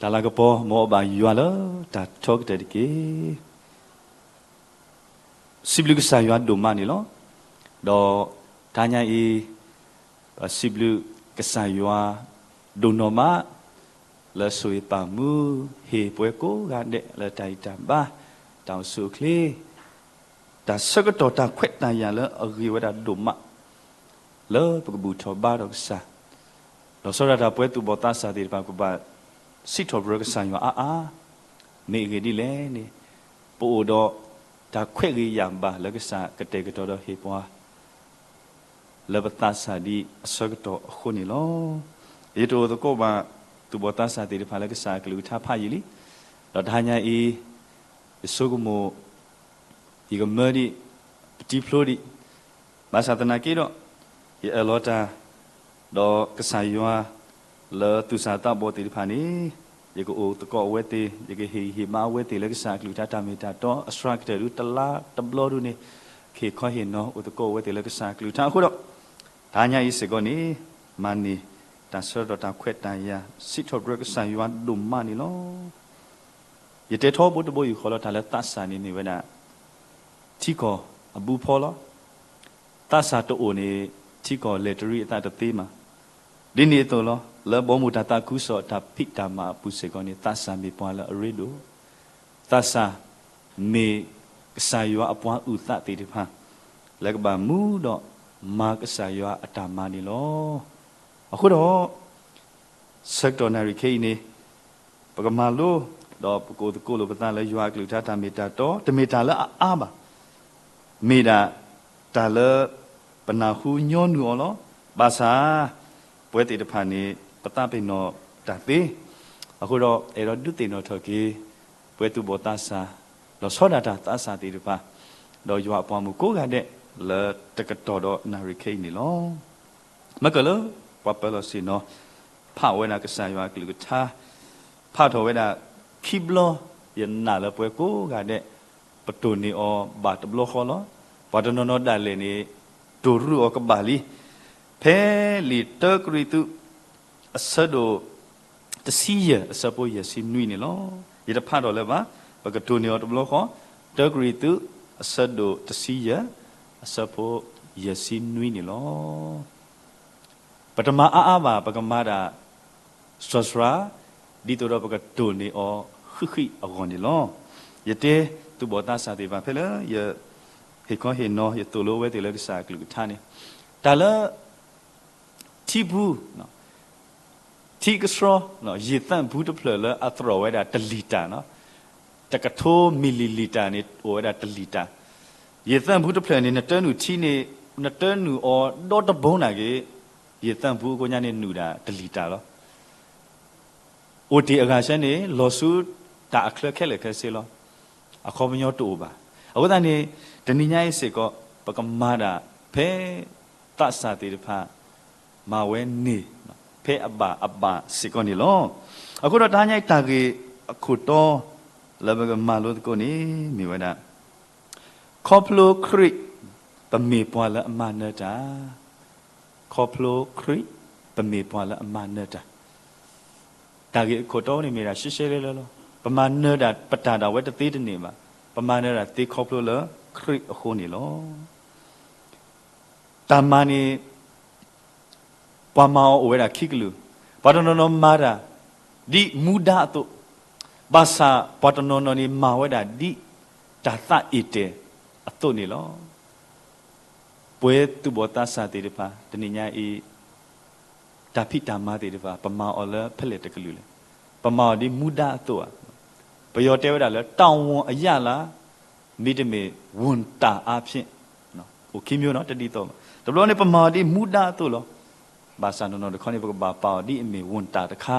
တၢ်လၤကပီၤ မ်အဘၣ်ယွၤလၢတၢ်ထီကတၢၢ်တက့ၢ်. စံးဘျုးကစၢ်ယွၤဒိၣ်မးန့ၣ်လီၤ. ဒီးတဟါညါအံၤ ပစံးဘျုးကစၢ်ယွၤဒိၣ်နီၢ်မး လၢဆိၣ်ဂ့ၤပာ်မူ ဟ့ၣ်ပှၤကိးဂၤဒဲးလၢတၢ်ဂံၢ်တၢ်ဘါ တၢ်အိၣ်ဆူၣ်အိၣ်ချ့ တၢ်ဆၢကတီၢ်တၢ်ခွဲးတၢ်ယာ်လၢအဂ့ၤဝဲဒၣ်ဒိၣ်မး လၢပကဘူၣ်ထီၣ်ဘါထီၣ်ကစၢ်, လီၤဆီဒၣ်တၢ်ပဝဲသူၣ်ဘီၣ်သးစၢ်သ့ၣ်တဖၣ် ကဘၣ်စံးထီၣ်ပတြၢၤကစၢ်ယွၤအါအါ, မ့ၢ်အဂ့ၢ်ဒ်လဲၣ်န့ၣ်, ပအိၣ်ဒီးတၢ်ခွဲးဂ့ၤယာ်ဘၣ်လၢကစၢ်ကတဲာ်ကတီၤဒီးဟ့ၣ်ပှၤ လၢပသးစၢ်ဒ်အဆၢကတီၢ်အဃိန့ၣ်လီၤ. ယတအိၣ်သကိးဘၣ်သူၣ်ဘီၣ်သးစၢ်သ့ၣ်တဖၣ်လၢကစၢ်အကလုၢ်ကထါဖးယံာ်လံ, ဒီးတဟါညါအံၤ ယဆိကမိၣ် ယကမၢဒံး ပတံဖျိဒံး, ဘၣ်ဆၣ်သနာ်က့ဒီး ယအၢၣ်လီၤတၢ် ဒီးကစၢ်ယွၤ လၢသူၣ်စၢ်သးဘီၣ်သ့ၣ်တဖၣ်န့ၣ် ယကအိၣ်သကိးအဝဲသ့ၣ်, ယကဟ့ၣ်ဂံၢ်ဟ့ၣ်ဘါအဝဲသ့ၣ်လၢကစၢ်အကလုၢ်ကထါတၢ်မ့ၢ်တၢ်တီ, အစှၤကတၢၢ်ဒုတလါတဘျီဒုန့ၣ် ကဟ့ၣ်ခီဟ့ၣ်နီၤအိၣ်သကိးအဝဲသ့ၣ်လၢကစၢ်အကလုၢ်ကထါအဃိဒီး, တဟါညါအံၤစ့ၢ်ကီးန့ၣ် မၤန့ၢ်တၢ်ဆၢကတီၢ်တၢ်ခွဲးတၢ်ယာ် စံးထီၣ်ပတြၢၤကစၢ်ယွၤဒိၣ်မးန့ၣ်လီၤ. ယတဲထီဘိတဘိယူၢ်ဃီလီၤ တၢ်လၢသးစၢ်န့ၣ်မ့ၢ်ဝဲဒၣ် ထံကီၢ်အဘုဖီလီၤ. သးစၢ်တအိၣ်န့ၣ် ထံကီၢ်လဲၤတရံးအသးတသ့မး. ဒ်န့ၣ်အသိးလီၤ လၢဘီမုၢ်တၢ်သးခုကစီၣ်တၢ်ဖံးတၢ်မၤအပူၤစ့ၢ်ကီးန့ၣ် သးစၢ်မ့ၢ်ပှၤလၢအရ့ဒိၣ်, သးစၢ်မ့ၢ်ကစၢ်ယွၤအပှၤအုၣ်သးသ့ၣ်တဖၣ် လၢကဘၣ်မူဒီးမၤကစၢ်ယွၤအတၢ်မၤန့ၣ်လီၤ. အဃိဒီး ဆၢကတီၢ်နၣ်ရံၣ်ခဲအံၤန့ၣ် ပကမၤလိ ဒီးပကအိၣ်သကိးလိာ်ပသးလၢယွၤအကလုၢ်ကထါတၢ်မ့ၢ်တၢ်တီ, တမ့ၢ်တၢ်လၢအအါဘၣ်. မ့ၢ်ဒၣ်တၢ်လၢပနၢ်ဟူညီနုၢ်အီၤလီၤ. ဘၣ်ဆၣ် ပဝဲသ့ၣ်တဖၣ်န့ၣ် ပသးပ့ၤနီၣ်တၢ်သ့, အဃိဒီးအဲၣ်ဒိးဒုးသ့ၣ်နီၣ်ထီၣ်က့ၤ ပဝဲသူၣ်ဘီၣ်သးစၢ် လီၤဆီဒၣ်တၢ်သးစၢ်သ့ၣ်တဖၣ် ဒီးယွၤအပှၤမုၣ်ကိးဂၤဒဲး လၢတကတီၢ်ဒီးနၣ်ရံၣ်ခဲအံၤန့ၣ်လီၤ. မ့ၢ်ကလၢ ပှၤပၢၤလီၢ်ဆ့ၣ်နီၤ ဖးဝဲဒၣ်ကစၢ်ယွၤအကလုၢ်ကထါ ဖးထီၣ်ဝဲဒၣ်ခံဘျီ, ယနာ်လၢပဝဲကိးဂၤဒဲး ပတိၢ်န့ၢ်အီၤဘၣ်တဘျီဃီလီၤ. ပှၤတနီၤနီၤဒၣ်လဲာ်န့ၣ် တိၢ်ရူးအီၤကဘၣ်လံ. ဖဲလံာ်တၢကရံၣ်သူး အဆၢဒိၣ်တဆံယဲၢ် အဆၢဖိယဲၢ်ဆံနွံန့ၣ်လီၤ. ယတဖးထီၣ်လၢၤဘၣ်, ပကတိၢ်န့ၢ်အီၤတဘျီဃီ, တၢကရံၣ်သူး အဆၢဒိၣ်တဆံယဲၢ် အဆၢဖိယဲၢ်ဆံနွံန့ၣ်လီၤ. ပတမၤအါအါဘၣ်, ပကမၤဒၣ်စှၤစှၤ, ဒ်သိးဒီးပကတိၢ်န့ၢ်အီၤဃံးဃံးအဂီၢ်န့ၣ်လီၤ. ယတဲသူၣ်ဘီၣ်သးစၢ်သ့ၣ်တဖၣ် ဖဲလၢယဟ့ၣ်ခီဟ့ၣ်နီၤ ယသိၣ်လိဝဲသ့ၣ်လၢကစၢ်အကလုၢ်ကထါန့ၣ်, တၢ်လၢ ထံပူၤ ထံကဆှီ, ယံာ်သၣ်ဘူတဖျၢၣ်လၢအသရိာ်ဝဲဒၣ်တလံၣ်တၢ်, တကထိမံၤလံၤလံၤတၢ်န့ၣ် အိၣ်ဝဲဒၣ်တလံၣ်တၢ်. ယံာ်သၣ်ဘူတဖျၢၣ်န့ၣ် နတၢနုာ်ထံန့ၣ် နတၢနုာ်အီၤဒီတဘိနာ်က့, ယံာ်သၣ်ဘူအကိညါန့ၣ်နုာ်ဒၣ်တလံၣ်တၢ်လီၤ. အိၣ်တ့ၢ်အဂၤဆၢန့ၣ် လီၤဆူတၢ်အချၢခဲလၢာ်ခဲဆ့လီၤ. အခီပညီတအိၣ်ဘၣ်. အဃိသတးန့ၣ် တနံၤညါအံၤစ့ၢ်ကီး ပကမၤဒၣ်ဖဲသးစၢ်သ့ၣ်တဖၣ် မၤဝဲန့ၣ် ဖဲအဘၣ်အဘၣ်စ့ၢ်ကီးန့ၣ်လီၤ. အဃိဒီးတဟါညါအံၤတၢ်ဂ့ၢ်အခိၣ်တီ လၢပကမၤလိသကိးန့ၣ် မ့ၢ်ဝဲဒၣ် ခီဖျိခရံာ် ပမ့ၢ်ပှၤလၢအမၤနၢၤတၢ်, ခီဖျိခရံာ် ပမ့ၢ်ပှၤလၢအမၤနၢၤတၢ်. တၢ်ဂ့ၢ်အခိၣ်တီန့ၣ်မ့ၢ်ဒၣ်ရှဲရှဲလၢလၢလီၤ. ပမၤနၢၤဒၣ်ပတၢ်ဒၣ်ဝဲတသ့တန့ၢ်ဘၣ်. ပမၤနၢၤဒၣ်သ့ခီဖျိလၢခရံာ်အဃိန့ၣ်လီၤ. တၢ်မၤန့ၣ် ပှၤမၤအီၤအိၣ်ဝဲဒၣ်ခံကလုာ်, ပှၤတနီၤနီၤမၤတၢ် ဒ်မူဒါအသိး, ဘၣ်ဆၣ်ပှၤတနီၤနီၤန့ၣ် မၤဝဲဒၣ်ဒ်တၢ်သးအ့ၣ်တဲာ်အသိးန့ၣ်လီၤ. ပဝဲသူၣ်ဘီၣ်သးစၢ်သ့ၣ်တဖၣ် တနံၤညါအံၤ တၢ်ဖံးတၢ်မၤသ့ၣ်တဖၣ် ပမၤအီၤလၢဖဲလဲၣ်တကလုာ်လဲၣ်. ပမၤအီၤဒ်မူဒါအသိးဧါ. ပယီၤတဲဝဲဒၣ်လၢ တာဝန်အရလာဒ် မ့တမ့ၢ် ဝန်တာအားဖြင့် အိၣ်ခံမျိုးနီၤ တဒ်သိးဘၣ်. တဘျီန့ၣ် ပမၤအီၤဒ်မူဒါအသိးလီၤ. ဘၣ်ဆၣ်နီၢ်နီၢ်တခီန့ၣ် ပကဘၣ်ပာ်အီၤဒ်အမ့ၢ် ဝန်တာ တခါ,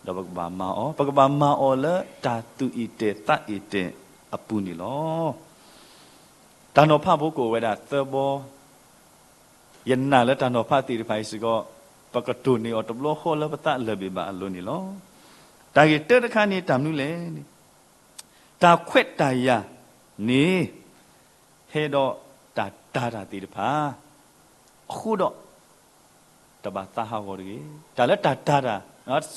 ဒီးပကဘၣ်မၤအီၤ, ပကဘၣ်မၤအီၤလၢတၢ်သူၣ်အ့ၣ်တဲာ်သးအ့ၣ်တဲာ်အပူၤန့ၣ်လီၤ. တၢ်နီၤဖးဖိကအိၣ်ဝဲဒၣ်သၢဘီ, ယနာ်လၢတၢ်နီၤဖးသ့ၣ်တဖၣ်အံၤစ့ၢ်ကီး ပကတိၢ်န့ၢ်အီၤတဘျီဃီလၢပသးလၢာ်ဘၣ်ဘၣ်အလိၤန့ၣ်လီၤ. တၢ်ဂ့ၢ်တၢတခါန့ၣ် တၢ်မနုၤလဲၣ်န့ၣ်, တၢ်ခွဲးတၢ်ယာ်န့ၣ် ဟဲဒီးတၢ်တာ်တၢ်သ့ၣ်တဖၣ် အဃိဒီး တဘၣ်သးဟးဂီၤတဂ့ၤ. တၢ်လၢတၢ်တာ်တၢ်,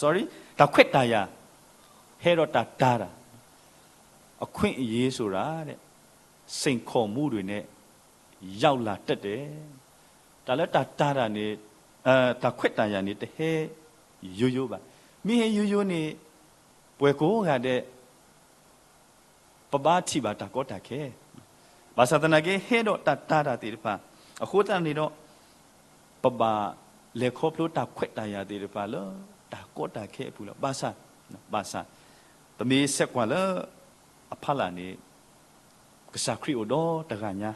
sorry, တၢ်ခွဲးတၢ်ယာ် ဟဲဒီးတၢ်တၤတၢ်, အခွင့်အရေးဆိုတာတဲ့ စိန်ခေါ်မှုတွေနဲ့ ရောက်လာတတ်တယ်. တၢ်လၢတၢ်တၤတၢ်န့ၣ်, တၢ်ခွဲးတၢ်ယာ်န့ၣ် တဟဲယိယိဘၣ်. မ့ၢ်ဟဲယိယိန့ၣ် ပှၤကိးဂၤဒဲး ပဘၣ်ထံၣ်ဘၣ်တၢ်ကီတၢ်ခဲ, ဘၣ်ဆၣ်သနာ်က့ ဟဲဒီးတၢ်တၤတၢ်သ့ၣ်တဖၣ်, အဃိသတးန့ၣ်ဒီး ပဘၣ်လဲၤခီဖျိတၢ်ခွဲးတၢ်ယာ်သ့ၣ်တဖၣ်လၢတၢ်ကီတၢ်ခဲအပူၤလီၤ. ဘၣ်ဆၣ်, ဘၣ်ဆၣ်, ပမ့ၢ်ဆဲးကွၢ်လၢအဖီလာ်န့ၣ် ကစၢ်ခရံာ်အိၣ်ဒီးတဂၤညါ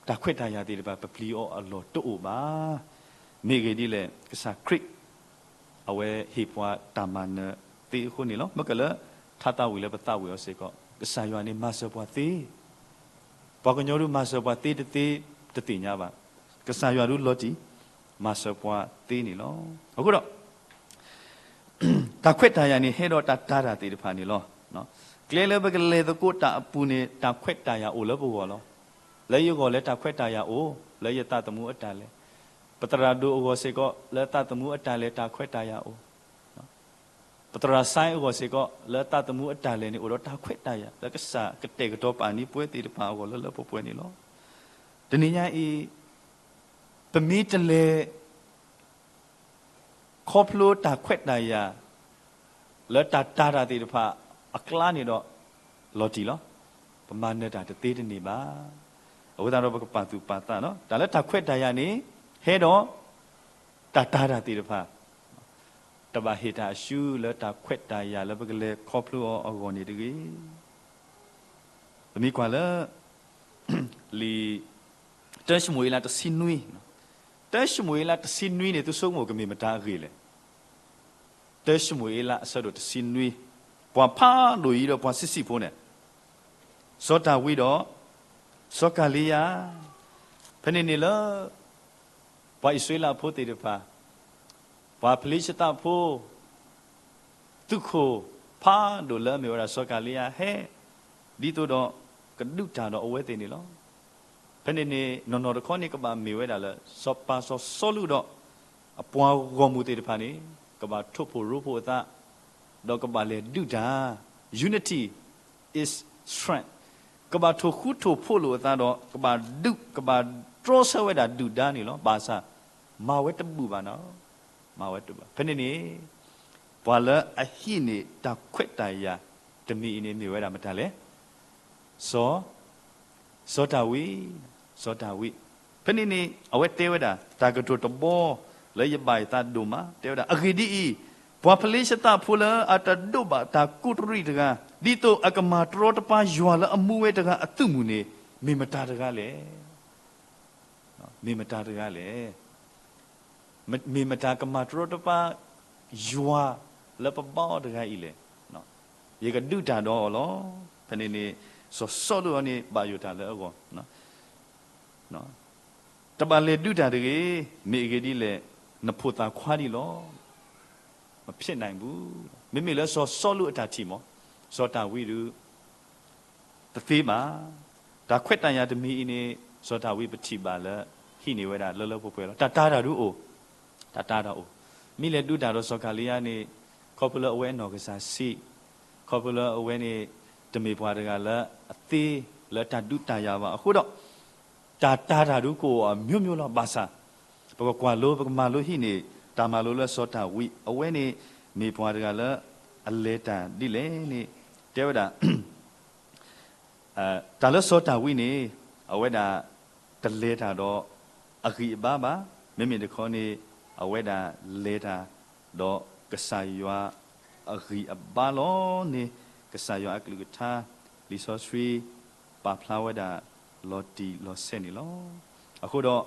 တၢ်ခွဲးတၢ်ယာ်သ့ၣ်တဖၣ် ပပျံၤအီၤအလီၢ်တအိၣ်ဘၣ်. မ့ၢ်ဂ့ၢ်ဒ်လဲၣ်, ကစၢ်ခရံာ် အဝဲဟ့ၣ်ပှၤတၢ်မၤနၢၤသ့အဃိန့ၣ်လီၤ. မ့ၢ်ကလၢ ထါသးဝံၣ်လၢပသးဝံၣ်အီၤစ့ၢ်ကီး, ကစၢ်ယွၤန့ၣ်မၤစၢၤပှၤသ့, ပှၤကညီဒုးမၤစၢၤပှၤသ့တသ့ တသ့ၣ်ညါဘၣ်. ကစၢ်ယွၤဒုးလီၤတံၢ် မၤစၢၤပှၤသ့န့ၣ်လီၤ. အဃိဒီး တၢ်ခွဲးတၢ်ယာ်န့ၣ် ဟဲဒီးတၢ်တၤတၢ်သ့ၣ်တဖၣ်န့ၣ်လီၤ. ကျဲလၢပကလဲၤသကိးတၢ်အပူၤန့ၣ် တၢ်ခွဲးတၢ်ယာ်အိၣ်လၢပဂီၢ်လီၤ. လၢယဂီၢ်လၢတၢ်ခွဲးတၢ်ယာ်အိၣ်, လၢယသးသမူအတၢ်လဲၤ, ပသရၣ်ဒိၣ်အဂီၢ်စ့ၢ်ကီး လၢသးသမူအတၢ်လဲၤ တၢ်ခွဲးတၢ်ယာ်အိၣ်, ပသရၣ်စဲအဂီၢ်စ့ၢ်ကီး လၢသးသမူအတၢ်လဲၤန့ၣ် အိၣ်ဒီးတၢ်ခွဲးတၢ်ယာ် လၢကစၢ်ကတဲာ်ကတီၤပာ်န့ၢ်ပှၤသ့ၣ်တဖၣ်အဂီၢ်လၢလၢပှဲၤပှဲၤန့ၣ်လီၤ. တနံၤညါအံၤ ပမ့ၢ်တလဲၤ ခီဖျိတၢ်ခွဲးတၢ်ယာ် လၢတၢ်တၤတၢ်သ့ၣ်တဖၣ်အကျါန့ၣ်ဒီး လီၤတံၢ်လီၤ. ပမၤနၢၤတၢ်တသ့တန့ၢ်ဘၣ်. အဃိသတးဒီးပကပာ်သူၣ်ပာ်သးလီၤ. တၢ်လၢတၢ်ခွဲးတၢ်ယာ်န့ၣ် ဟဲဒီး တၢ်တၤတၢ်သ့ၣ်တဖၣ် တဘၣ်ဟ့ၣ်တၢ်အစုလၢတၢ်ခွဲးတၢ်ယာ်လၢပကလဲၤခီဖျိအီၤအဂီၢ်န့ၣ်တဂ့ၤ. ပမ့ၢ်ကွၢ်လၢ လံာ် တၢၡမူၤအ့လးတဆံနွံ, တၢၡမူၤအ့လးတဆံနွံန့ၣ် သုဆိကမိၣ်ကမ့ၢ်မတၤအဂ့ၢ်လဲၣ်. တၢၡမူၤအ့လးအဆၢဒိၣ်တဆံနွံ, ပှၤဖးဒိၣ်အံၤဒီးပှၤဆံးဆံးဖိန့ၣ် စီၤတၤဝံးဒီး စီၤကၤလံယါ, ဖဲန့ၣ်န့ၣ်လၢ ပှၤအံၣ်စရ့လးဖိသ့ၣ်တဖၣ်, ပှၤဖလ့ၡသးဖိ သုးခိၣ်ဖးဒိၣ်လၢအမ့ၢ်ဝဲဒၣ်စီၤကၤလံယါဟဲ, ဒ်သိးဒီးကဒုးတၢ်ဒီးအဝဲသ့ၣ်န့ၣ်လီၤ. ဖဲန့ၣ်န့ၣ် နီၢ်နီၢ်တခီန့ၣ် ကဘၣ်မ့ၢ်ဝဲဒၣ်လၢ စီၤပၤစီၤစီလူးဒီး အပှၤဂီၢ်မုၢ်သ့ၣ်တဖၣ်န့ၣ် ကဘၣ်ထိၣ်ဖိရိဖှိၣ်အသး, ဒီးကဘၣ်လဲၤဒုးတၢ်, unity is strength, ကဘၣ်ထိၣ်ဃူထိၣ်ဖိးလိာ်အသးဒီး ကဘၣ်ဒုး ကဘၣ်တြီဆၢဝဲဒၣ်ဒုၣ်ဒါန့ၣ်လီၤ. ဘၣ်ဆၣ် မၤဝဲတဘူၣ်ဘၣ်နီၤ, မၤဝဲတဘူၣ်ဘၣ်. ဖဲန့ၣ်န့ၣ် ပှၤလၢအဟံးန့ၢ်တၢ်ခွဲးတၢ်ယာ်တမံၤအံၤန့ၣ် မ့ၢ်ဝဲဒၣ်မတၤလဲၣ်. စီၤ စီၤတၤဝံး, စီၤတၤဝံး, ဖဲန့ၣ်န့ၣ် အဝဲတဲဝဲဒၣ် တၢ်ကတိၤတဘီလၢယဘၣ်ယသးဒိၣ်မး တဲဝဲဒၣ် အဂ့ၢ်ဒ်အံၤ, ပှၤဖလ့ၡသးဖိလၢအတဒိးဘၣ်တၢ်ကူးတရံးတဂၤ, ဒ်သိးအကမၤတရီတပါယွၤလၢအမူဝဲတဂၤအသုးမုၢ်န့ၣ် မ့ၢ်မတၤတဂၤလဲၣ်. မ့ၢ်မတၤတဂၤလဲၣ်. မ့ၢ်မတၤကမၤတရီတပါယွၤလၢပဘါအီၤတဂၤအံၤလဲၣ်. ယကဒုးတၢ်ဒီးအီၤလီၤ. ဖဲန့ၣ်န့ၣ် စီၤစီလူးအံၤန့ၣ် ဘၣ်ယိၣ်တၢ်လၢအဂီၢ်, တဘၣ်လဲၤဒုးတၢ်တဂ့ၤ, မ့ၢ်အဂ့ၢ်ဒ်လဲၣ်, နဖိသၣ်ခွါဒံးလီၤ. မဖြစ်နိုင်ဘူး. မ့မ့ၢ်လၢစီၤစီလူးအတၢ်ထံၣ်မး, စီၤတၤဝံးဒုး တသ့ဘၣ်. တၢ်ခွဲးတၢ်ယာ်တမံၤအံၤန့ၣ် စီၤတၤဝံးပထံၣ်ဘၣ်လၢ ဟံးန့ၢ်ဝဲဒၣ်လၢလၢပှဲၤပှဲၤလီၤ. တၢ်တၤတၢ်ဒုးအိၣ်, တၢ်တၤတၢ်အိၣ်. မ့ၢ်လဲၤဒုးတၢ်ဒီးစီၤကၤလံယါန့ၣ် ခီဖျိလၢအဝဲအနီၢ်ကစၢ်ဆံး, ခီဖျိလၢအဝဲန့ၣ် တမ့ၢ်ပှၤတဂၤလၢအသ့လၢတၢ်ဒုးတၢ်ယၤဘၣ်အဃိဒီး တၢ်တၤတၢ်ဒုးကအိၣ်အမျိုးမျိုးလီၤ. ဘၣ်ဆၣ် ပကကွၢ်လိ ပကမၤလိဟံးန့ၢ် တၢ်မၤလိလၢစီၤတၤဝံး အဝဲန့ၣ် မ့ၢ်ပှၤတဂၤလၢအလဲၤတၢ်ဒ်လဲၣ်န့ၣ် တဲဝဲဒၣ် တၢ်လၢစီၤတၤဝံးန့ၣ် အဝဲဒၣ်တလဲၤတၢ်ဒီးအဂံၢ်အဘါဘၣ်. မ့မ့ၢ်တခီန့ၣ် အဝဲဒၣ်လဲၤတၢ်ဒီးကစၢ်ယွၤအဂံၢ်အဘါလီၤန့ၣ် ကစၢ်ယွၤအကလုၢ်ကထါ လံာ်စီဆှံ ပာ်ဖျါဝဲဒၣ်လီၤတံၢ်လီၤဆဲးန့ၣ်လီၤ. အဃိဒီး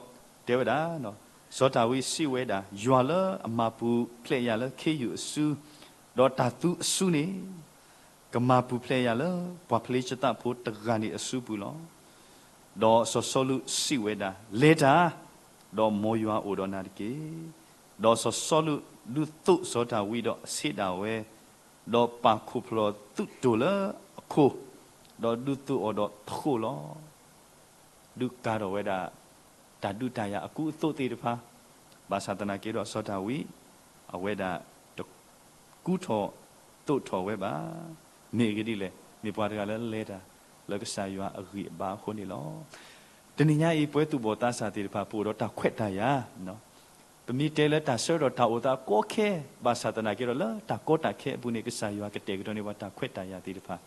တဲဝဲဒၣ် စီၤတၤဝံးစံးဝဲဒၣ် ယွၤလၢအမၤပူၤဖျဲးယၤလၢခ့ယုၢ်အစု ဒီးတၢ်သူအစုန့ၣ် ကမၤပူၤဖျဲးယၤလၢပှၤဖလ့ၡသးဖိတဂၤန့ၣ်အစုပူၤလီၤ. ဒီးစီၤစီလူးစံးဝဲဒၣ် လဲၤတၢ်, ဒီးမ်ယွၤအိၣ်ဒီးနၤတက့ၢ်. ဒီးစီၤစီလူးဒုးသိးစီၤတၤဝံးဒီးအဆ့ဒၣ်ဝဲ, ဒီးပာ်ခိၣ်ဖျီၣ်သုးတိၢ်လၢအခိၣ်, ဒီးဒုးသိးအီၤဒီးထိၣ်လီၤ. ဒုးကၤထီၣ်ဝဲဒၣ် တၢ်ဒုးတၢ်ယၤအကူအသိးသ့ၣ်တဖၣ်, ဘၣ်ဆၣ်သနာ်က့ဒီးစီၤတၤဝံး အဝဲဒၣ်တကူထီၣ် တၢ်တမၤတၢ်တသိးထီၣ်ဝဲဘၣ်. မ့ၢ်အဂ့ၢ်ဒ်လဲၣ်, မ့ၢ်ပှၤတဂၤလၢလဲၤတၢ်လၢကစၢ်ယွၤအဂံၢ်အဘါအဃိန့ၣ်လီၤ. တနံၤညါအံၤ ပဝဲသူၣ်ဘီၣ်သးစၢ်သ့ၣ်တဖၣ် ပအိၣ်ဒီးတၢ်ခွဲးတၢ်ယာ်, ပမ့ၢ်တဲလၢတၢ်ဆၢကတီၢ်တၢ်အိၣ်သးကီခဲ, ဘၣ်ဆၣ်သနာ်က့ဒီးလၢတၢ်ကီတၢ်ခဲအပူၤန့ၣ် ကစၢ်ယွၤကတဲာ်ကတီၤန့ၢ်ပှၤတၢ်ခွဲးတၢ်ယာ်သ့ၣ်တဖၣ်,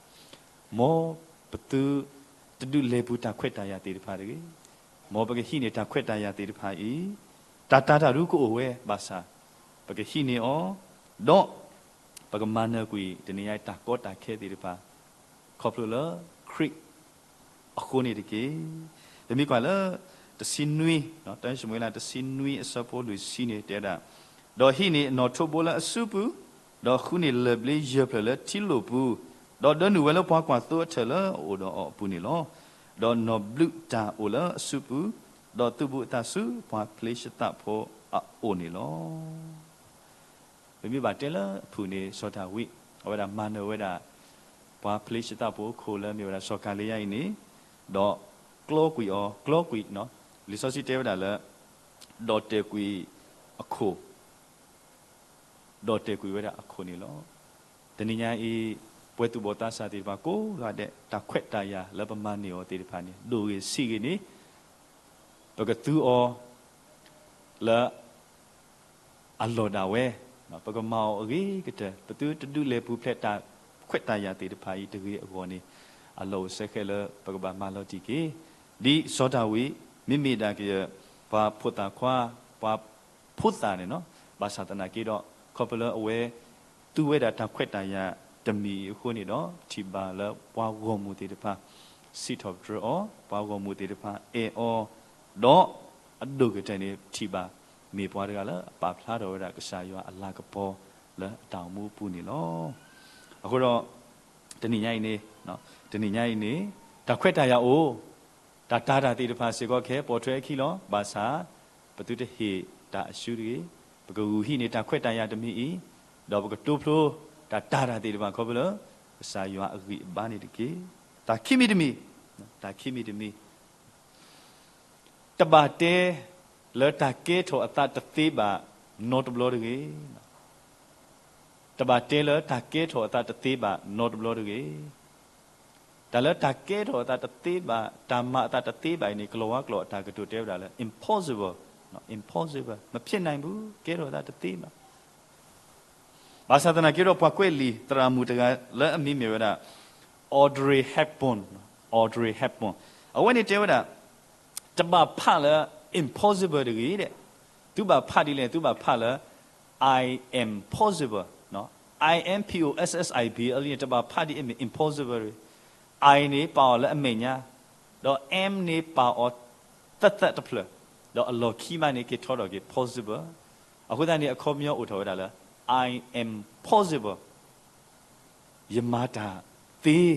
မ်ပသုတဒုးလဲၤပူၤတၢ်ခွဲးတၢ်ယာ်သ့ၣ်တဖၣ်တဂ့ၤ. မ်ပကဟံးန့ၢ်တၢ်ခွဲးတၢ်ယာ်သ့ၣ်တဖၣ်အံၤ, တၢ်တာ်တၢ်ဒူကအိၣ်ဝဲဘၣ်ဆၣ်, ပကဟံးန့ၢ်အီၤ, ဒီးပကမၤနၢၤကွံာ်တနံၤညါအံၤတၢ်ကီတၢ်ခဲသ့ၣ်တဖၣ် ခီဖျိလၢခရံာ်အဃိန့ၣ်တက့ၢ်. ပမ့ၢ်ကွၢ်လၢ တဆံနွံ, တၢၡမူၤအ့လး တဆံနွံအဆၢဖိလွံၢ်ဆံန့ၣ်တဲဝဲဒၣ်, ဒီးဟံးန့ၢ်အနီၣ်ထိးဘိလၢအစုပူၤ, ဒီးဃုန့ၢ်လၢၢ်ဘျ့ယဲၢ်ဖျၢၣ်လၢထံလိာ်ပူၤ, ဒီးဒၢနုာ်ဝဲလၢပှၤကွၢ်သိအထၢၣ်လၢအအိၣ်ဒီးအီၤအပူၤန့ၣ်လီၤ. ဒီးနီၣ်ဘျုးတၢ်အိၣ်လၢအစုပူၤ, ဒီးသုးဘူးအသးဆူပှၤဖလ့ၡသးဖိအအိၣ်န့ၣ်လီၤ. ပမ့ၢ်ဘၣ်တဲလၢအဖုၣ်န့ၣ် စီၤဒၤဝံး အဝဲဒၣ်မၤနၢၤဝဲဒၣ် ပှၤဖလ့ၡသးဖိအခိၣ်လၢမ့ၢ်ဝဲဒၣ်စီၤကၤလံယါအံၤန့ၣ်, ဒီးကျီကွံာ်အီၤ, ကျီကွံာ်, လံာ်စီဆှံတဲဝဲဒၣ်လၢ ဒီးတဲာ်ကွံာ်အခိၣ်, ဒီးတဲာ်ကွံာ်ဝဲဒၣ်အခိၣ်န့ၣ်လီၤ. တနံၤညါအံၤ ပဝဲသူၣ်ဘီၣ်သးစၢ်သ့ၣ်တဖၣ်ကိးဂၤဒဲး တၢ်ခွဲးတၢ်ယာ်လၢပမၤန့ၢ်အီၤသ့ၣ်တဖၣ်န့ၣ် ဒိၣ်ဂ့ၤဆံးဂ့ၤန့ၣ် ပကသူအီၤ လၢ အလီၢ်ဒၣ်ဝဲ, ပကမၤအီၤအဂ့ၤကတၢၢ်, ပသုတဒုးလဲၤပူၤဖျဲးတၢ်ခွဲးတၢ်ယာ်သ့ၣ်တဖၣ်အံၤတဂ့ၤအဂီၢ်န့ၣ်, အလီၢ်အိၣ်စဲဃဲးလၢပကဘၣ်မၤလီၤတံၢ်က့ၤ, ဒ်စီၤဒၤဝံး မ့မ့ၢ်ဒၣ်ကယဲၢ် ပှၤဖိသၣ်ခွါ, ပှၤဖိသၣ်န့ၣ်လီၤ. ဘၣ်ဆၣ်သနာ်က့ဒီး ခီဖျိလၢအဝဲ သူဝဲဒၣ်တၢ်ခွဲးတၢ်ယာ်တမံၤအံၤအဃိန့ၣ်ဒီး ထံၣ်ဘၣ်လၢပှၤဂီၢ်မုၢ်သ့ၣ်တဖၣ် စံးထီၣ်ပတြၢၤအီၤ, ပှၤဂီၢ်မုၢ်သ့ၣ်တဖၣ်အဲၣ်အီၤ, ဒီးအဒိၣ်ကတၢၢ်န့ၣ် ထံၣ်ဘၣ် မ့ၢ်ပှၤတဂၤလၢအပာ်ဖျါထီၣ်ဝဲဒၣ်ကစၢ်ယွၤအလၤကပီၤလၢအတၢ်အိၣ်မူအပူၤန့ၣ်လီၤ. အဃိဒီး တနံၤညါအံၤန့ၣ်, တနံၤညါအံၤန့ၣ် တၢ်ခွဲးတၢ်ယာ်အိၣ်, တၢ်တာ်တၢ်သ့ၣ်တဖၣ်စ့ၢ်ကီးခဲ ပိာ်ထွဲအခံလီၤ. ဘၣ်ဆၣ် ပသုတဟ့ၣ်တၢ်အစုတဂ့ၤ, ပကဂုာ်ဟံးန့ၢ်တၢ်ခွဲးတၢ်ယာ်တမံၤအံၤ, ဒီးပကတိဖျိ တၢ်တာ်တၢ်သ့ၣ်တဖၣ်ခီဖျိလၢ ကစၢ်ယွၤအဂံၢ်အဘါန့ၣ်တက့ၢ်. တၢ်ခံမံၤတမံၤ, တၢ်ခံမံၤတမံၤ တဘၣ်တဲလၢတၢ်ကဲထီၣ်အသးတသ့ဘၣ်နီတဘျီတဂ့ၤ. တဘၣ်တဲလၢတၢ်ကဲထီၣ်အသးတသ့ဘၣ်နီတဘျီတဂ့ၤ. တၢ်လၢတၢ်ကဲထီၣ်အသးတသ့ဘၣ်, တၢ်မၤအသးတသ့ဘၣ်အံၤန့ၣ် ကလီၤဝါကျိာ်အတၢ်ကတိၤတဲဝဲဒၣ်လၢ impossible, impossible, မဖြစ်နိုင်ဘူး, ကဲထီၣ်အသးတသ့ဘၣ်. ဘၣ်ဆၣ်သနာ်က့ဒီး ပှၤကွဲးလံာ်သရၣ်မုၣ်တဂၤလၢအမံၤမ့ၢ်ဝဲဒၣ် Audrey Hepburn, Audrey Hepburn, အဝဲန့ၣ်တဲဝဲဒၣ် တဘၣ်ဖးလၢ impossible တဂ့ၤဒဲး, သုဘၣ်ဖးဒ်လဲၣ်, သုဘၣ်ဖးလၢ I am possible, I am P O S S I B L E န့ၣ် တဘၣ်ဖးဒ်အမ့ၢ် impossible တဂ့ၤ. I န့ၣ် ပာ်အီၤလၢအမဲာ်ညါ, ဒီး am န့ၣ် ပာ်အီၤသၢသၢတဖျၢၣ်, ဒီးအလီၢ်ခံမးန့ၣ် က့ၤထီထီၣ်က့ၤ possible. အဃိသတးန့ၣ် အခီပညီအိၣ်ထီၣ်ဝဲဒၣ်လၢ I am possible, ယမၤတၢ်သ့,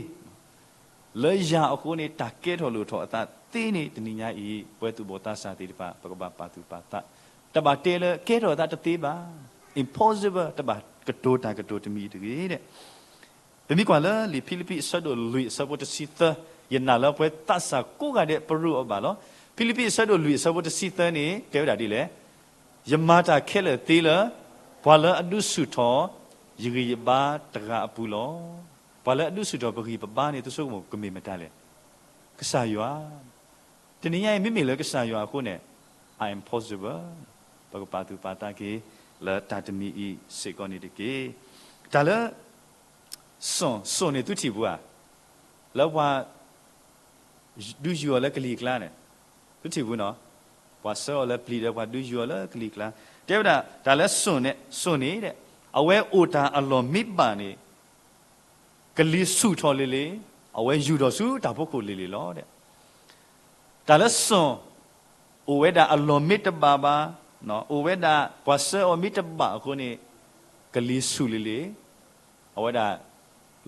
လၢယၤအဃိန့ၣ် တၢ်ကဲထီၣ်လိၣ်ထီၣ်အသးသ့န့ၣ် တနံၤညါအံၤ ပဝဲသူၣ်ဘီၣ်သးစၢ်သ့ၣ်တဖၣ် ပကဘၣ်ပာ်သူၣ်ပာ်သး, တဘၣ်တဲလၢကဲထီၣ်အသးတသ့ဘၣ်, impossible, တဘၣ်ကတိၤတၢ်ကတိၤတမံၤတဂ့ၤဒဲး. ပမ့ၢ်ကွၢ်လၢလံာ်ဖံလံးပံးအဆၢဒိၣ်လွံၢ်အဆၢဖိတဆံသၢ, ယနာ်လၢပဝဲသးစၢ်ကိးဂၤဒဲးပရူးအီၤဘၣ်လီၤ. ဖံလံးပံးအဆၢဒိၣ်လွံၢ်အဆၢဖိတဆံသၢန့ၣ် တဲဝဲဒၣ်ဒ်လဲၣ်, ယမၤတၢ်ခဲလၢာ်သ့လၢ ပှၤလၢအဒုးဆူၣ်ထီၣ် ယဂံၢ်ယဘါတဂၤအပူၤလီၤ. ပှၤလၢအဒုးဆူၣ်ထီၣ်ပဂံၢ်ပဘါန့ၣ် သုဆိကမိၣ်ကမ့ၢ်မတၤလဲၣ်. ကစၢ်ယွၤ. တနံၤညါအံၤ မ့မ့ၢ်လၢကစၢ်ယွၤအဃိန့ၣ် I am possible, ပကပာ်သူၣ်ပာ်သးက့ၤ လၢတၢ်တမံၤအံၤစ့ၢ်ကီးန့ၣ်တက့ၢ်. တၢ်လၢ စိၢ်, စိၢ်န့ၣ်သုထံၣ်ပူၤဧါ, လၢပှၤ ဒုးယူၤအီၤလၢကလံၤကျါန့ၣ်, သုထံၣ်ပူၤနီၤ, ပှၤဆှၢအီၤလၢပျံၤဒီး ပှၤဒုးယူၤအီၤလၢကလံၤကျါ, တဲဝဲဒၣ် တၢ်လၢစိၢ်န့ၣ်, စိၢ်န့ၣ်ဒဲး, အဝဲအိၣ်တၢ်အလီၢ်မ့ၢ်ဘၣ်န့ၣ် ကလံၤဆူၣ်ထီၣ်လံၤလံၤ, အဝဲယူၤထီၣ်ဆူတၢ်ဖီခိၣ်လံၤလံၤလီၤဒဲး. တၢ်လၢစိၢ် အိၣ်ဝဲဒၣ်အလီၢ်မ့ၢ်တဘၣ်ဘၣ်, အိၣ်ဝဲဒၣ်ပှၤဆှၢအီၤမ့ၢ်တဘၣ်အဃိန့ၣ် ကလံၤဆူၣ်လံၤလံၤ, အဝဲဒၣ်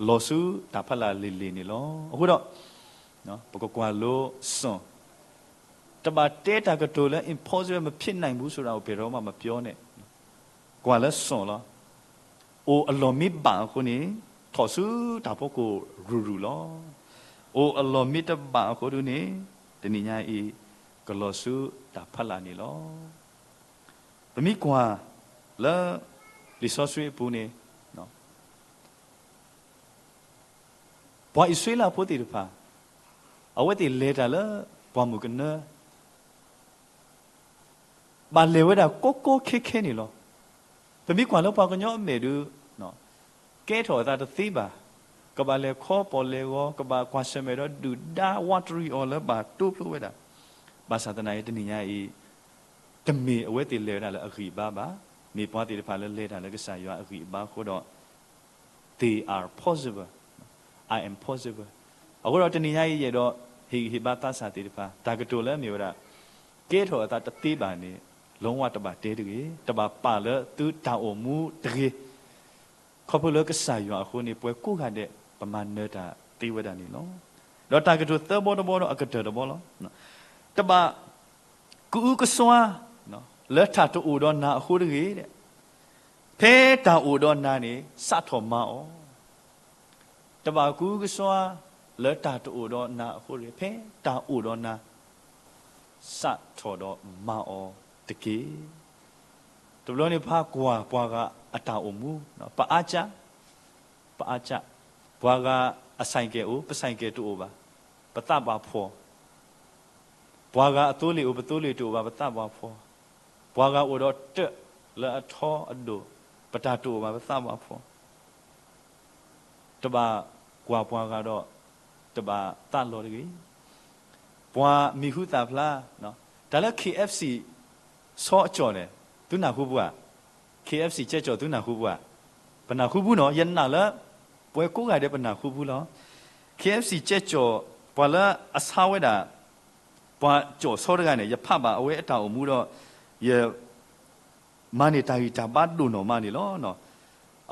လီၤဆူတၢ်ဖီလာ်လံၤလံၤန့ၣ်လီၤ. အဃိဒီး ပကကွၢ်လိစိၢ်, တဘၣ်တဲတၢ်ကတိၤလၢ impossible မဖြစ်နိုင်ဘူးဆိုတာကို ဘယ်တော့မှမပြောနဲ့, ကွၢ်လၢစိၢ်လီၤ. အိၣ်အလီၢ်မ့ၢ်ဘၣ်အဃိန့ၣ် ထီၣ်ဆူတၢ်ဖီခိၣ်ရုၢ်ရုၢ်လီၤ. အိၣ်အလီၢ်မ့ၢ်တဘၣ်အဃိဒုန့ၣ် တနံၤညါအံၤ ကလီၤဆူတၢ်ဖီလာ်န့ၣ်လီၤ. ပမ့ၢ်ကွၢ်လၢ လံာ်စီဆှံအပူၤန့ၣ် ပှၤအံၣ်စရ့လးဖိသ့ၣ်တဖၣ် အဝဲသ့ၣ်လဲၤတၢ်လၢပှၢ်မုၢ်ကနၢ ဘၣ်လဲၤဝဲဒၣ်ကီကီခဲခဲန့ၣ်လီၤ. ပမ့ၢ်ကွၢ်လၢပှၤကညီအမဲာ်ဒီး ကဲထီၣ်အသးတသ့ဘၣ်. ကဘၣ်လဲၤခီပီၣ်လဲၤဂီၤ, ကဘၣ်ကွၢ်ဆၢၣ်မဲာ်ဒီးဒုၣ်ဒါဝးတရံးအီၤလၢဘၣ်တိဖျိဝဲဒၣ်. ဘၣ်ဆၣ်သနာ်က့တနံၤညါအံၤ တမ့ၢ်အဝဲသ့ၣ်လဲၤဝဲဒၣ်လၢအဂံၢ်အဘါဘၣ်. မ့ၢ်ပှၤသ့ၣ်တဖၣ်လၢလဲၤတၢ်လၢကစၢ်ယွၤအဂံၢ်အဘါအဃိဒီး they are possible, I am possible. အဃိဒီးတနံၤညါအံၤယအဲၣ်ဒိး ဟ့ၣ်ဂံၢ်ဟ့ၣ်ဘါသးစၢ်သ့ၣ်တဖၣ် တၢ်ကတိၤလၢအမ့ၢ်ဝဲဒၣ် ကဲထီၣ်အသးတသ့ဘၣ်န့ၣ် လီၤဝါတဘၣ်တဲတဂ့ၤ, တဘၣ်ပာ်လၢသုတၢ်အိၣ်မူတဂ့ၤ. ခီဖျိလၢကစၢ်ယွၤအဃိန့ၣ် ပှၤကိးဂၤဒဲး ပမၤနၢၤတၢ်သ့ဝဲဒၣ်န့ၣ်လီၤ. ဒီးတၢ်ကတိၤသၢဘီတဘီဒီးအကတၢၢ်တဘီလီၤ. တဘၣ်ကအုကစွါ လၢတၢ်တအိၣ်ဒီးနၤအဃိတဂ့ၤ, ဖဲတၢ်အိၣ်ဒီးနၤန့ၣ် စးထီၣ်မၤအီၤ. တဘၣ်ကအုကစွါ လၢတၢ်တအိၣ်ဒီးနၤအဃိတဂ့ၤ, ဖဲတၢ်အိၣ်ဒီးနၤ စးထီၣ်ဒီးမၤအီၤတက့ၢ်. တဘျီန့ၣ် ပကွၢ်ပှၤဂၤအတၢ်အိၣ်မူ, ပအါကၢ်, ပအါကၢ်, ပှၤဂၤအဆိုင်ကယ်အိၣ်, ပဆိုင်ကယ်တအိၣ်ဘၣ်, ပသးဘၣ်ဖှီၣ်, ပှၤဂၤအသိလ့ၣ်အိၣ်, ပသိလ့ၣ်တအိၣ်ဘၣ်, ပသးဘၣ်ဖှီၣ်, ပှၤဂၤအိၣ်ဒီးတၢၢ်လၢအထီအဒိၣ်, ပတၢ်တအိၣ်ဘၣ်, ပသးဘၣ်ဖှီၣ်. တဘၣ်ကွၢ်ပှၤဂၤဒီး တဘၣ်သးလီၤတဂ့ၤ. ပှၤမံၤဟူသၣ်ဖျါ, တၢ်လၢ K F C ဆီအကၠီၣ်န့ၣ် သုနၢ်ဟူပူၤဧါ, K F C ကဲကၠီၣ်သုနၢ်ဟူပူၤဧါ, ပနၢ်ဟူပူၤနီၤ, ယနာ်လၢ ပှၤကိးဂၤဒဲးပနၢ်ဟူပူၤလီၤ. K F C ကဲကၠီၣ် ပှၤလၢအဆါဝဲဒၣ် ပှၤကၠီၣ်ဆီတဂၤန့ၣ် ယဖးဘၣ်အဝဲအတၢ်အိၣ်မူဒီး ယ မၤန့ၢ်တၢ်ဂံၢ်တၢ်ဘါဒိၣ်နီၢ်မးန့ၣ်လီၤ.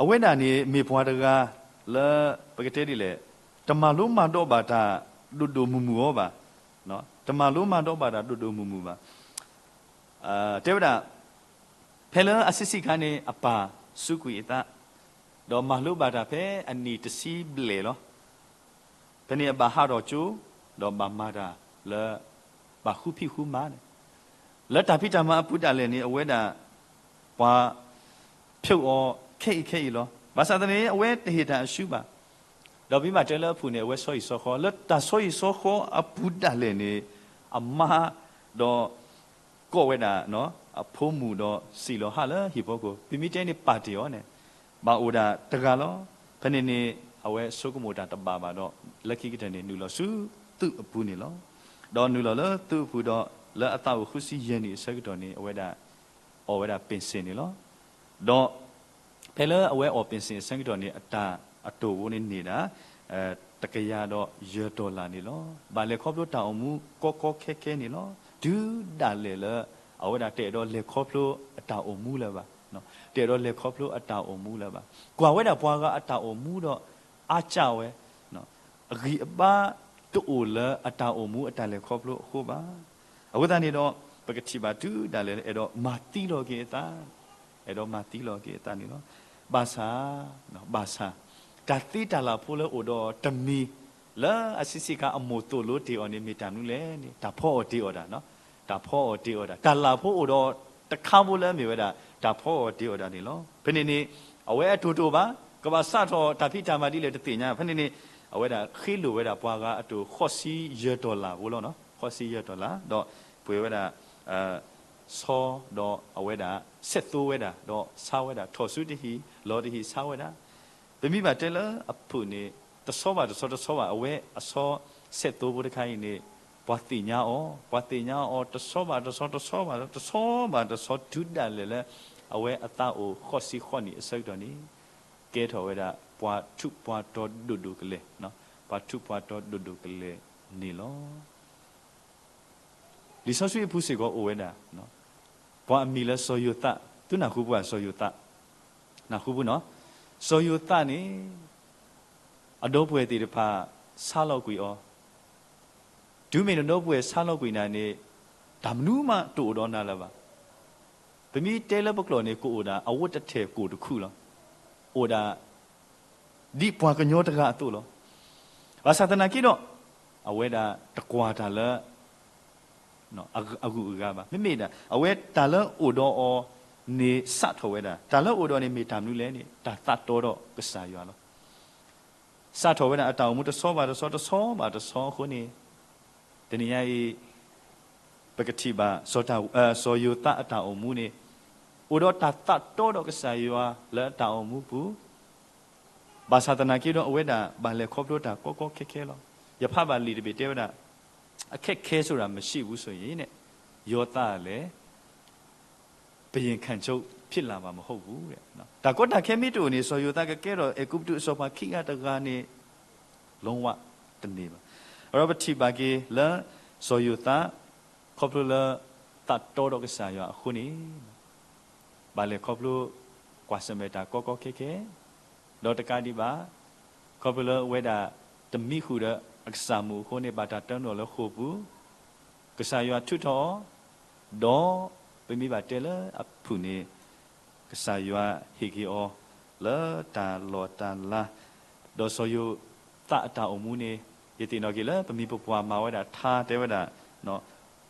အဝဲဒၣ်န့ၣ်မ့ၢ်ပှၤတဂၤလၢ ပကတဲဒ်လဲၣ်, တမၤလိမၤဒိးဘၣ်တၢ်ဒိၣ်ဒိၣ်မုၢ်မုၢ်အီၤဘၣ်, တမၤလိမၤဒိးဘၣ်တၢ်ဒိၣ်ဒိၣ်မုၢ်မုၢ်ဘၣ်. တဲဝဲဒၣ် ဖဲလၢအဆံးဆံးခါန့ၣ် အပၢ်စူးကွံာ်အသး, ဒီးမၤလိဘၣ်တၢ်ဖဲအနံၣ်တဆံဘျဲၣ်လီၤ. ဖဲန့ၣ်အဘၣ်ဟးထီၣ်ကၠိ, ဒီးဘၣ်မၤတၢ်လၢ ဘၣ်ဃုဖံးဃုမၤန့ၣ်, လၢတၢ်ဖံးတၢ်မၤအပူၤဒၣ်လဲာ်န့ၣ် အဝဲဒၣ် ပှၤဖျိးအီၤခဲအံၤခဲအံၤလီၤ. ဘၣ်ဆၣ်သနာ်က့ အဝဲတဟ့ၣ်တၢ်အစုဘၣ်. ဒီးပမ့ၢ်ဘၣ်တဲလၢအပူၤန့ၣ် အဝဲဆီဟံၣ်ဆီဃီ, လၢတၢ်ဆီဟံၣ်ဆီဃီအပူၤဒၣ်လဲာ်န့ၣ် အမါဒီး ကိးဝဲဒၣ် အဖိမုၣ်ဒီးစံၣ်လီၤဟးလၢဟံၣ်ဖိခိၣ်, ပမ့ၢ်တဲန့ၣ်ပာ်တ့ၢ်အီၤန့ၣ် ဘၣ်အိၣ်ဒၣ်တဂၤလီၤ. ဖဲန့ၣ်န့ၣ် အဝဲဆိကမိၣ်တၢ်တဘၣ်ဘၣ်ဒီး လၢခံကတၢၢ်န့ၣ် နုာ်လီၤဆူသုးအပူၤန့ၣ်လီၤ. ဒီးနုာ်လီၤလၢသုးအပူၤဒီး လၢအသးအိၣ်ဃုဆံယဲၢ်နံၣ်အဆၢကတီၢ်န့ၣ် အဝဲဒၣ် အီၣ်ဝဲဒၣ်ပ့ၣ်စ့ၣ်န့ၣ်လီၤ. ဒီး ဖဲလၢအဝဲအီၣ်ပ့ၣ်စ့ၣ်အဆၢကတီၢ်န့ၣ် အတၢ်အတိာ်အဃိန့ၣ်န့ၢ်ဒၣ် တကယၤဒီးယဲၢ်တီၢ်လၣ်န့ၣ်လီၤ. ဘၣ်လဲၤခီဖျိတၢ်အိၣ်မူကီကီခဲခဲန့ၣ်လီၤ. တုၤဒၣ်လဲာ်လၢ အဝဲဒၣ်တအဲၣ်ဒိးလဲၤခီဖျိအတၢ်အိၣ်မူလၢၤဘၣ်, တအဲၣ်ဒိးလဲၤခီဖျိအတၢ်အိၣ်မူလၢၤဘၣ်. ကွၢ်ဝဲဒၣ်ပှၤဂၤအတၢ်အိၣ်မူဒီး အါကၢ်ဝဲ အဂံၢ်အဘါတအိၣ်လၢအတၢ်အိၣ်မူအတၢ်လဲၤခီဖျိအဃိဘၣ်. အဃိသတးန့ၣ်ဒီး ပကထံၣ်ဘၣ်တုၤဒၣ်လဲာ်လၢအဲၣ်ဒိးမၤသံလီၤက့ၤအသး, အဲၣ်ဒိးမၤသံလီၤက့ၤအသးန့ၣ်လီၤ. ဘၣ်ဆၣ်, ဘၣ်ဆၣ်, တၢ်သ့တၢ်လၢ်ဖိလၢအိၣ်ဒီးတမံၤ လၢအဆံးဆံးခါအမိၢ်သိၣ်လိတ့ၢ်အီၤန့ၣ် မ့ၢ်တၢ်မနုၤလဲၣ်န့ၣ် တၢ်ဖီအီၣ်တ့ၢ်အီၣ်တၢ်, တၢ်ဖီအီၣ်တ့ၢ်အီၣ်တၢ်, တၢ်လၢ်ဖိအိၣ်ဒီးတခါဖိလၢအမ့ၢ်ဝဲဒၣ် တၢ်ဖီအီၣ်တ့ၢ်အီၣ်တၢ်န့ၣ်လီၤ. ဖဲန့ၣ်န့ၣ် အဝဲအတိၢ်တအိၣ်ဘၣ်, ကဘၣ်စးထီၣ်တၢ်ဖံးတၢ်မၤဒ်လဲၣ်တသ့ၣ်ညါ. ဖဲန့ၣ်န့ၣ် အဝဲဒၣ်ဃ့လိာ်ဝဲဒၣ်ပှၤဂၤအတိၢ်ဃိးဆံယဲၢ်တီၢ်လၣ်ဖိလီၤ. ဃိးဆံယဲၢ်တီၢ်လၣ် ဒီးပှဲၤဝဲဒၣ် ဆီဒီးအဝဲဒၣ် ဆဲးသိဝဲဒၣ် ဒီးဆါဝဲဒၣ် ထီၣ်ဆူတဟံၣ် လီၤတဟံၣ်ဆါဝဲဒၣ်. ပမ့ၢ်ဘၣ်တဲလၢအဖုၣ်န့ၣ် တဆီဘၣ်တဆီတဆီဘၣ် အဝဲအဆီဆဲးသိဖိတခါအံၤန့ၣ် ပှၤသ့ၣ်ညါအီၤ, ပှၤသ့ၣ်ညါအီၤ တဆီဘၣ်တဆီ တဆီဘၣ်တဆီ တဆီဘၣ်တဆီ တုၤဒၣ်လဲာ်လၢ အဝဲအသးအိၣ်ဃိးဆံဃိးနံၣ်အဆၢကတီၢ်န့ၣ် ကဲထီၣ်ဝဲဒၣ် ပှၤထူးပှၤတီၤဒိၣ်ဒိၣ်ကလဲာ်, ပှၤထူးပှၤတီၤဒိၣ်ဒိၣ်ကလဲာ်န့ၣ်လီၤ. လံာ်စီဆှံအပူၤစ့ၢ်ကီးအိၣ်ဝဲဒၣ် ပှၤအမံၤလၢစီၤယိၤသး, သုနၢ်ဟူပှၤစီၤယိၤသး, နၢ်ဟူပူၤနီၤ, စီၤယိၤသးန့ၣ် အဒီပုၢ်ဝဲၢ်သ့ၣ်တဖၣ် ဆါလီၤကွံာ်အီၤ, တုၤမ့ၢ်နဒီပုၢ်ဝဲၢ်ဆါလီၤကွံာ်နၤန့ၣ် တၢ်မနုၤမးတအိၣ်ဒီးနၤလၢၤဘၣ်. ပမ့ၢ်တဲလၢပကျိာ်န့ၣ် ကအိၣ်ဒၣ် အဝဲတထဲၣ်ကိၣ်တခုလီၤ. အိၣ်ဒၣ် ဒ်ပှၤကညီတဂၤအသိးလီၤ. ဘၣ်ဆၣ်သနာ်က့ဒီး အဝဲဒၣ်တကွၢ်တၢ်လၢ အဂုၤအဂၤဘၣ်. မ့မ့ၢ်ဒၣ် အဝဲတၢ်လၢအိၣ်ဒီးအီၤန့ၣ်စးထီၣ်ဝဲဒၣ် တၢ်လၢအိၣ်ဒီးန့ၣ်မ့ၢ်တၢ်မနုၤလဲၣ်န့ၣ် တၢ်သးတီဒီးကစၢ်ယွၤလီၤ. စးထီၣ်ဝဲဒၣ်အတၢ်အိၣ်မူတဆီဘၣ်တဆီ တဆီဘၣ်တဆီအဃိန့ၣ်, တနံၤညါအံၤ ပကထံၣ်ဘၣ် စီၤတၢ် စီၤယိၤသးအတၢ်အိၣ်မူန့ၣ် အိၣ်ဒီးတၢ်သးတီဒီးကစၢ်ယွၤလၢအတၢ်အိၣ်မူပူၤ, ဘၣ်ဆၣ်သနာ်က့ဒီးအဝဲဒၣ်ဘၣ်လဲၤခီဖျိတၢ်ကီကီခဲခဲလီၤ. ယဖးဘၣ်လံာ်တဘ့ၣ်တဲဝဲဒၣ်, အခက်ခဲဆိုတာမရှိဘူးဆိုရင် ယိၤသးလည်း ဘုရင်ခံချုပ်ဖြစ်လာမှာမဟုတ်ဘူး. တၢ်ကီတၢ်ခဲမ့ၢ်တအိၣ်န့ၣ် စီၤယိၤသးကကဲထီၣ်အဲၤကူပတူးအစီၤပၤခံဂၤတဂၤန့ၣ် လုံးဝတန့ၢ်ဘၣ်. အဒီးပထံၣ်ဘၣ်က့ၤလၢ စီၤယိၤသး ခီဖျိလၢသးတီဒီးကစၢ်ယွၤအဃိန့ၣ် ဘၣ်လဲၤခီဖျိ ကွၢ်ဆၢၣ်မဲာ်တၢ်ကီကီခဲခဲ, ဒီးတကးဒံးဘၣ် ခီဖျိလၢအဝဲဒၣ်တမံဃုာ်ဒီးအကစၢ်မုၣ်အဃိန့ၣ် ဘၣ်တၢ်တၢနုာ်လၢဃိာ်ပူၤ, ကစၢ်ယွၤထုးထီၣ်အီၤ, ဒီးပမ့ၢ်ဘၣ်တဲလၢအဖုၣ်န့ၣ် ကစၢ်ယွၤဟ့ၣ်က့ၤအီၤလၢတၢ်လီၢ်တၢ်လၤ, ဒီးစီၤယိၤသးအတၢ်အိၣ်မူန့ၣ် ယသ့ၣ်နီၣ်က့ၤလၢပမိၢ်ပပၢ်မၤဝဲဒၣ်ထါတဲဝဲဒၣ်,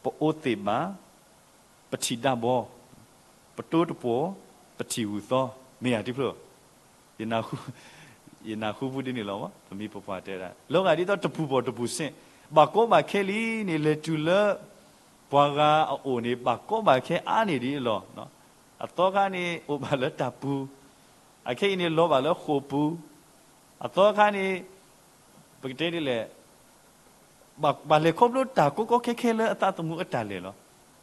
ပအိးသ့ၣ်ဘၣ်, ပထံၣ်ဒၣ်ဘီ, ပတိတပှီၤ, ပထံၣ်ဂုၢ်သီ, မ့ၢ်ဧါတံဖျိ, ယနၢ်ဟူပူၤဒ်န့ၣ်လီၤ. ပမိၢ်ပပၢ်တဲဒၣ် လီၤဂာ်ဒ်သိးတပူၤဘီၣ်တပူၤစ့ၢ်, ဘၣ်ကီဘၣ်ခဲလံန့ၣ် လဲၤတုၤလၢပှၤဂၤအအိၣ်န့ၣ် ဘၣ်ကီဘၣ်ခဲအါန့ၢ်ဒ်အလီၢ်, အသီခါန့ၣ် အိၣ်ဘၣ်လၢတၢ်ပူၤ, အခဲအံၤန့ၣ် လီၤဘၣ်လၢဃိာ်ပူၤ, အသီခါန့ၣ် ပကတဲဒ်လဲၣ် ဘၣ်လဲၤခီဖျိတၢ်ကီကီခဲခဲလၢအသးသမူအတၢ်လဲၤလီၤ.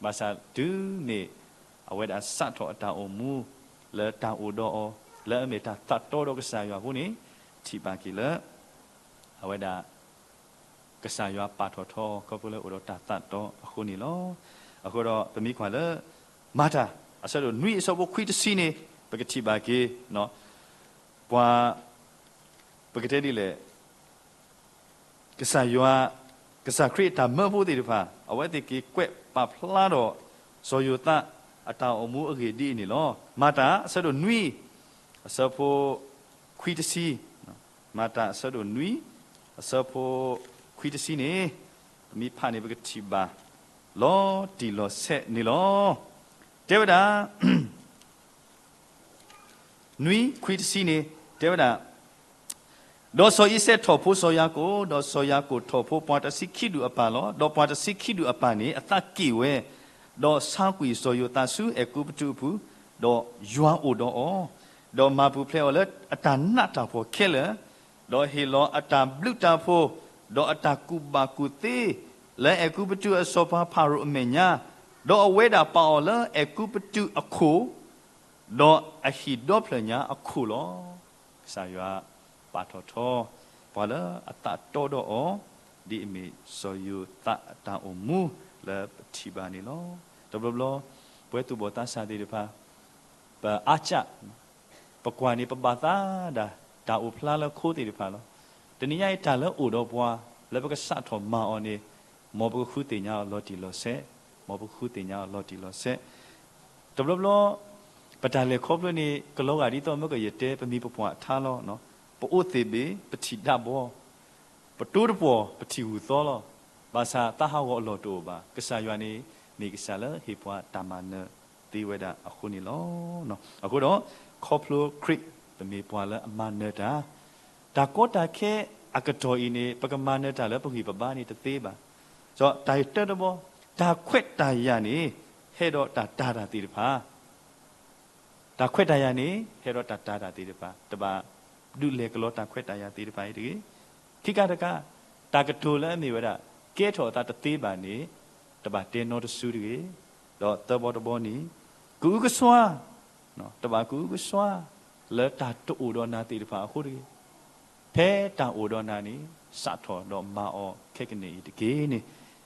ဘၣ်ဆၣ်တုၤမ့ၢ် အဝဲဒၣ်စးထီၣ်အတၢ်အိၣ်မူ လၢတၢ်အိၣ်ဒီးအီၤ လၢအမ့ၢ်တၢ်သးတီဒီးကစၢ်ယွၤအဃိန့ၣ် ထံၣ်ဘၣ်က့ၤလၢ အဝဲဒၣ် ကစၢ်ယွၤပာ်ထီၣ်ထီအီၤ ခီဖျိလၢအိၣ်ဒီးတၢ်သးတီအဃိန့ၣ်လီၤ. အဃိဒီးပမ့ၢ်ကွၢ်လၢ မၤတၢ် အဆၢဒိၣ်နွံအဆၢဖိခွံတဆံန့ၣ် ပကထံၣ်ဘၣ်က့ၤ ပှၤ ပကတဲဒ်လဲၣ် ကစၢ်ယွၤ ကစၢ်ခရံာ်အတၢ်မၢဖိသ့ၣ်တဖၣ် အဝဲသ့ၣ်က့ၤကွဲးပာ်ဖျါဒီး စီၤယိၤသးအတၢ်အိၣ်မူအဂ့ၢ်ဒ်အံၤန့ၣ်လီၤ. မၤတၢ်အဆၢဒိၣ်နွံ အဆၢဖိခွံတဆံ, မၤတၢ်အဆၢဒိၣ်နွံ အဆၢဖိခွံတဆံန့ၣ် ပမ့ၢ်ဖးန့ၣ် ပကထံၣ်ဘၣ် လီၤတံၢ်လီၤဆဲးန့ၣ်လီၤ. တဲဝဲဒၣ် နွံခွံတဆံန့ၣ် တဲဝဲဒၣ်, ဒီးစီၤအံၤစဲးထီၣ်ဖိစီၤယၤကိာ်, ဒီးစီၤယၤကိာ်ထီၣ်ဖိပှၤတဆံခံဒူၣ်အပၢ်လီၤ. ဒီးပှၤတဆံခံဒူၣ်အပၢ်န့ၣ် အသးက့ၣ်ဝဲ, ဒီးဆါကွံာ်စီၤယိၤသးဆူအဲၤကူပတူးအပူၤ, ဒီးယွၤအိၣ်ဒီးအီၤ, ဒီးမၤပူၤဖျဲးအီၤလၢအတၢ်နးတၢ်ဖှီၣ်ခဲလၢာ်, ဒီးဟ့ၣ်လီၤအတၢ်ဘျုးတၢ်ဖှိၣ်, ဒီးအတၢ်ကူၣ်ဘၣ်ကူၣ်သ့ လၢအဲၤကူပတူးအစီၤပၤဖၤရိၤအမဲာ်ညါ, ဒီးအဝဲဒၣ်ပာ်အီၤလၢအဲၤကူပတူးအခိၣ်, ဒီးအဟံၣ်ဒီဖျၢၣ်ညါအခိၣ်လီၤ. ကစၢ်ယွၤပာ်ထီၣ်ထီ ပှၤလၢအသးတီဒီးအီၤ, ဒ်အမ့ၢ်စီၤယိၤသးအတၢ်အိၣ်မူလၢပထံၣ်ဘၣ်န့ၣ်လီၤ. တဘျီဘျီ ပဝဲသူၣ်ဘီၣ်သးစၢ်သ့ၣ်တဖၣ် ပအါစၢ် ပကွၢ်န့ၣ် ပဘၣ်သးဒၣ် တၢ်အိၣ်ဖျါလၢခိသ့ၣ်တဖၣ်လီၤ. တနံၤညါအံၤ တၢ်လၢအိၣ်ဒီးပှၤ လၢပကစးထီၣ်မၤအီၤန့ၣ် မ်ပကဃုသ့ၣ်ညါအီၤလီၤတံၢ်လီၤဆဲး, မ်ပကဃုသ့ၣ်ညါအီၤလီၤတံၢ်လီၤဆဲး. တဘျီဘျီ ပတၢ်လဲၤခီဖျိန့ၣ် ကလီၤဂာ်ဒ်သိးမ့ၢ်ကယတဲ ပမိၢ်ပပၢ်အထါလီၤ. ပအိးသ့ၣ်ဘ့ၣ် ပထံၣ်ဒၣ်ဘီ, ပတိတပှီၤ ပထံၣ်ဂုၢ်သီလီၤ. ဘၣ်ဆၣ်သးဟးဂီၤအလီၢ်တအိၣ်ဘၣ်. ကစၢ်ယွၤန့ၣ် မ့ၢ်ကစၢ်လၢဟ့ၣ်ပှၤတၢ်မၤနၢၤသ့ဝဲဒၣ်အဃိန့ၣ်လီၤ. အဃိဒီး ခီဖျိခရံာ် ပမ့ၢ်ပှၤလၢအမၤနၢၤတၢ်, တၢ်ကီတၢ်ခဲအကတီၢ်အံၤန့ၣ် ပကမၤနၢၤတၢ်လၢပဂံၢ်ပဘါန့ၣ်တသ့ဘၣ်. ဒီးတၢ်တၢတဘီ တၢ်ခွဲးတၢ်ယာ်န့ၣ် ဟဲဒီးတၢ်တာ်တၢ်သ့ၣ်တဖၣ် တၢ်ခွဲးတၢ်ယာ်န့ၣ် ဟဲဒီးတၢ်တာ်တၢ်သ့ၣ်တဖၣ်, တဘၣ်ဒုးလဲၤကလီတၢ်ခွဲးတၢ်ယာ်သ့ၣ်တဖၣ်အံၤတဂ့ၤ. ခံခါတခါ တၢ်ကတိၤလၢအမ့ၢ်ဝဲဒၣ် ကဲထီၣ်အသးတသ့ဘၣ်န့ၣ် တဘၣ်တဲနီတစုတဂ့ၤ. ဒီးသၢဘီတဘီန့ၣ် ကအုကစွါ တဘၣ်ကအုကစွါ လၢတၢ်တအိၣ်ဒီးနၤသ့ၣ်တဖၣ်အဃိတဂ့ၤ. ဖဲတၢ်အိၣ်ဒီးနၤန့ၣ် စးထီၣ်ဒီးမၤအီၤခဲကနံၣ်အံၤတက့ၢ်န့ၣ်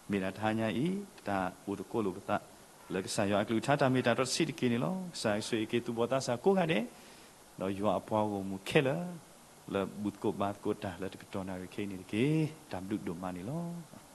မ့ၢ်ဒၣ်တဟါညါအံၤ တၢ်အိၣ်သကိးလိာ်ပသး လၢကစၢ်ယွၤအကလုၢ်ကထါတၢ်မ့ၢ်တၢ်တီတဆံးတက့ၢ်န့ၣ်လီၤ. ကစၢ်ယွၤဆိၣ်ဂ့ၤက့ၤသူၣ်ဘီၣ်သးစၢ်ကိးဂၤဒဲး ဒီးယွၤအပှၤဂီၢ်မုၢ်ခဲလၢာ် လၢဘူၣ်သကိးဘါသကိးတၢ်လၢတကတီၢ်နၣ်ရံၣ်ခဲအံၤန့ၣ်တက့ၢ်. တၢ်ဘျုးဒိၣ်မးန့ၣ်လီၤ.